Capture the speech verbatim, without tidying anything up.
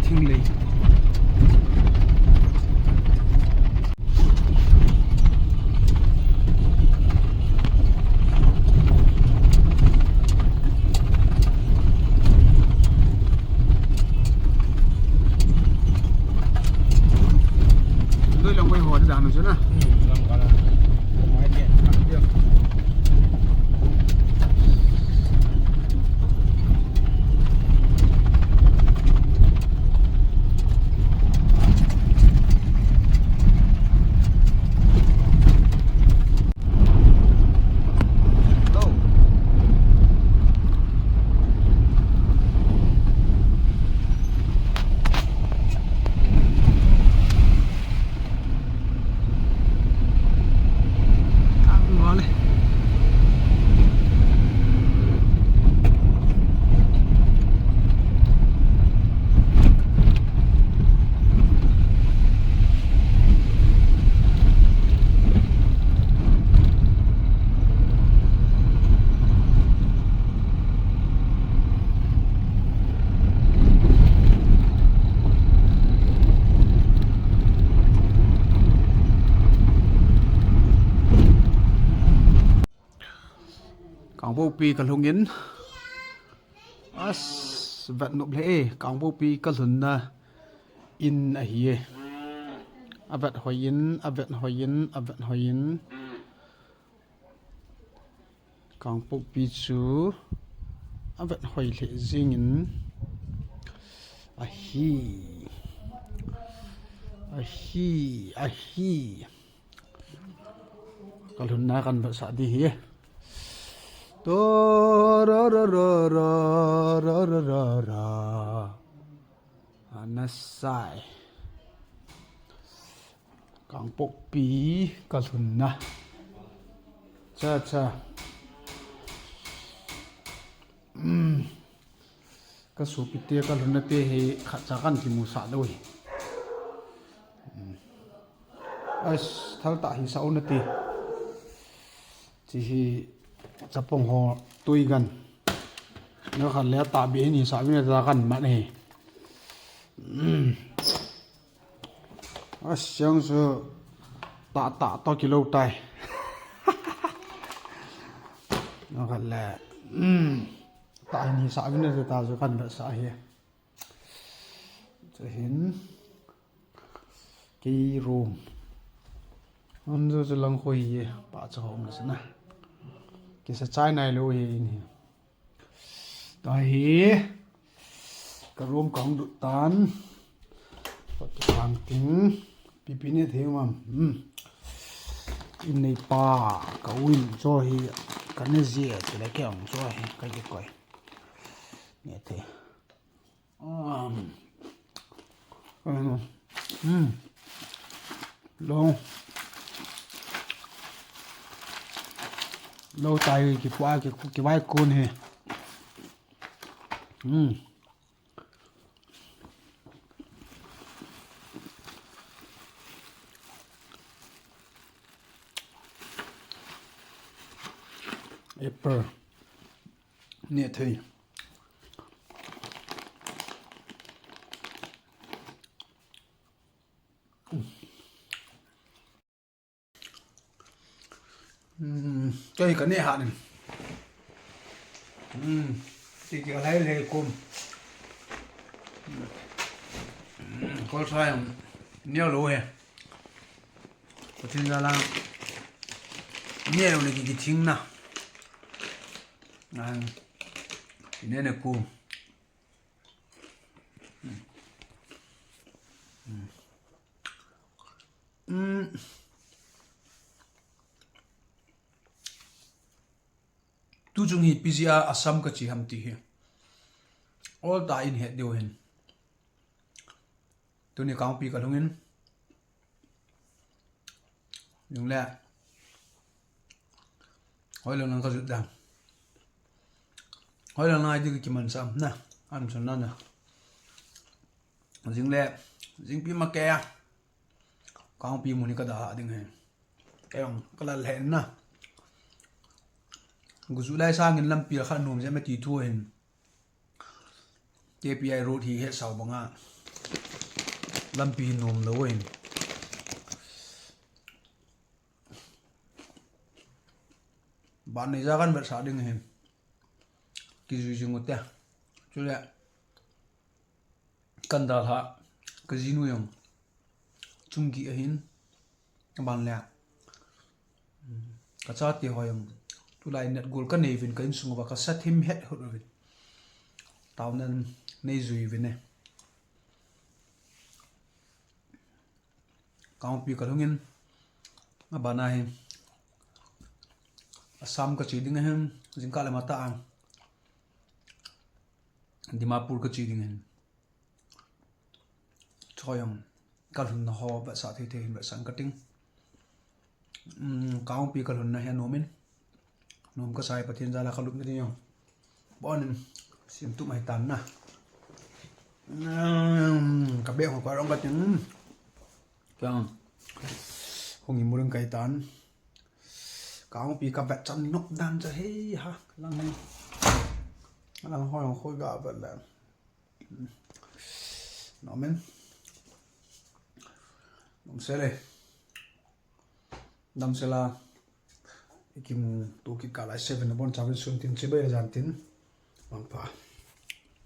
Thinglei. Doi lang koi ho dan na. Kangpokpi kalhungin. As, vet nop le e, Kangpokpi kalhunna in ahi e. Avet hoiyin, avet hoiyin, avet hoiyin. Kangpokpi chu avet hoi le jingin ahi. Ahi, ahi. Kalhunna kan vetsah di hi. To ra ra ra ra ra ra ra ra. Ana sai. Kangpokpi kalhunna. Cha cha. Ka sopite kalhunna te hi khatcha kan kimusah lou hi. As, thal tah hi sah u nati. Chi hi chapang ho tui gan. Na khan le tah be ni sa mi na ta kan man hi. As, siang su tah tah to kilo tai. Na khan le. Tah ni sa mi na ta su kan da sa hi. Chu hin. Kei room. An jo chu lang khoi hi, pa cha hom na sana. Kisa chai nai lou hi ni. Tahi. Ka room ka hung lut tan. Pa tu hang ting. Pipi ne thei mam. Hmm. In nei pa. Ka u in jo hi. Ka ne jia. Chule kei hung jo hi. Ka ji koi. Ne thei. Um, um, um. Lou. Lou tai ki pua ki, ki vai kun hi. Um. Apple. Ne thei. Hmm, kei ka ne ha nin. Hmm, ti ki ka lai le kum. Hmm, kol sai ne lo he. Ko tin la la. Ne lo le ki ki thing na. An. Ne ne kum. Hmm. Tu chung hi P G R Assam ka chi ham ti hi. Ol ta in het diu hin. Tuni Kangpokpi ka lhungin. Jing le. Hoi lang lang ka jut dan. Hoi lang lang ai di ka kiman sam na. An san na na. Jing le. Jing pi ma ke a. Kangpokpi mun hi ka da ha ding he. Ka jong ka lal he na. Gu ju lai sangin lampi kha nom je ma ti thu hin. K P I road hi he sao banga. Lampi hi nom lou ahin. Ban nei ja kan vetsah ding ahin. Kijui jing u te. Chule kan dalha, ka jinu jong chung gih ahin. Aban le ka chate ho jong tulai net gol ka nei uvin, ka insung uva ka sa thim het hut uvin. Taona nei jui uvin e. Kangpokpi ka lhungin, abana hi Assam ka che ding ahin, jingkah le matah a Dimapur ka che ding ahin. Choi jong ka lhunna ho vetsah thei thei hin vetsah ka ting. Kangpokpi ka lhunna hi anom in, nom ka sa e, Pathen jal a ka lupna ding jong bon in sim tup mai tan na. Ka beng ho ka rong ka ting. Kang hung imu ring kai tan. Kangpokpi ka vet chan nop dan cha hei ha. Lang hei. Lang ho jong khoi ga vet le. Nom in. Nom se le. Damsel a ikimu tu kikah lai seven abon chauvin sun tin chibai jan tin. Mangpha.